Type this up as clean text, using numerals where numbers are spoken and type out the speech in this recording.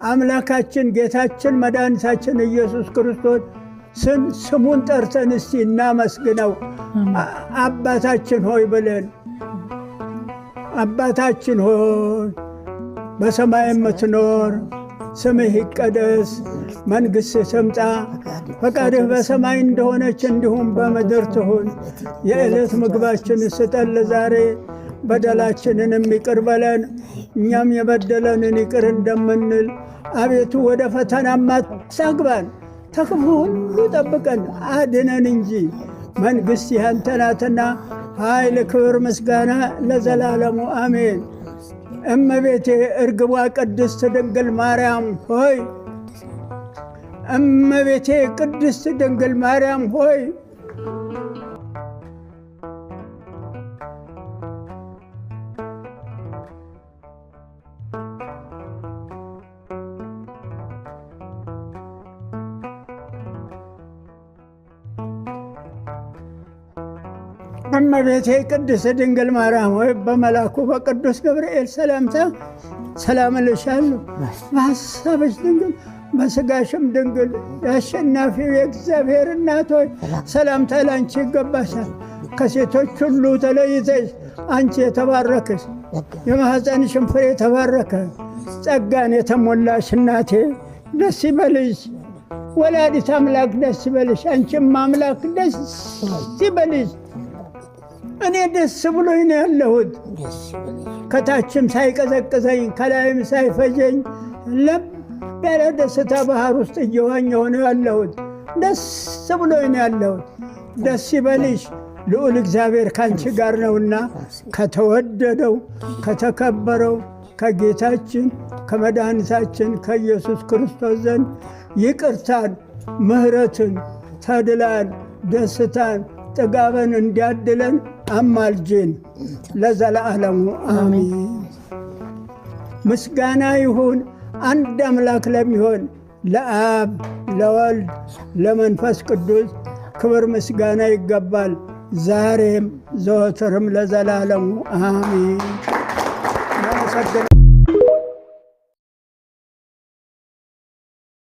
አምላካችን ጌታችን መድኃኒታችን ኢየሱስ ክርስቶስ ስሙን ጠርተን እስቲ እናመስግነው። አባታችን ሆይ ብለን፣ አባታችን ሆይ በሰማይ የምትኖር፣ ስምህ ይቀደስ፣ መንግሥትህ ትምጣ፣ ፈቃድህ በሰማይ እንደሆነች እንዲሁም በምድር ትሁን። የዕለት ምግባችንን ስጠን ዛሬ፣ በደላችንንም ይቅር በለን እኛም የበደለንን ይቅር እንደምንል። አቤቱ ወደ ፈተናም አታግባን፣ ከክፉ ሁሉ ጠብቀን አድነን እንጂ መንግሥት ያንተ ናትና፣ ኃይል፣ ክብር፣ ምስጋና ለዘላለሙ አሜን። እመቤቴ እርግቧ ቅድስት ድንግል ማርያም ሆይ፣ እመቤቴ ቅድስት ድንግል ማርያም ሆይ፣ እመቤቴ ቅድስት ድንግል ማርያም ሆይ፣ በመልአኩ በቅዱስ ገብርኤል ሰላምታ ሰላም እልሻለሁ። በሐሳብሽ ድንግል በሥጋሽም ድንግል የአሸናፊው የእግዚአብሔር እናት ሆይ፣ ሰላምታ ላንቺ ይገባሻል። ከሴቶች ሁሉ ተለይተሽ አንቺ የተባረክሽ፣ የማኅፀንሽም ፍሬ የተባረከ። ጸጋን የተሞላሽ እናቴ ደስ ይበልሽ። ወላዲት አምላክ ደስ ይበልሽ። አንቺም አምላክ ደስ ይበልሽ። እኔ ደስ ብሎኝ ነው ያለሁት። ከታችም ሳይቀዘቅዘኝ ከላይም ሳይፈጀኝ ለብ ያለ ደስታ ባህር ውስጥ እየዋኘሁ ነው ያለሁት። ደስ ብሎኝ ነው ያለሁት። ደስ ይበልሽ፣ ልዑል እግዚአብሔር ካንቺ ጋር ነውና ከተወደደው ከተከበረው ከጌታችን ከመድኃኒታችን ከኢየሱስ ክርስቶስ ዘንድ ይቅርታን፣ ምሕረትን፣ ተድላን፣ ደስታን፣ ጥጋብን እንዲያድለን አማልጅን ለዘለዓለሙ አሚን። ምስጋና ይሁን አንድ አምላክ ለሚሆን ለአብ፣ ለወልድ፣ ለመንፈስ ቅዱስ ክብር ምስጋና ይገባል፣ ዛሬም ዘወትርም ለዘላለሙ አሚን።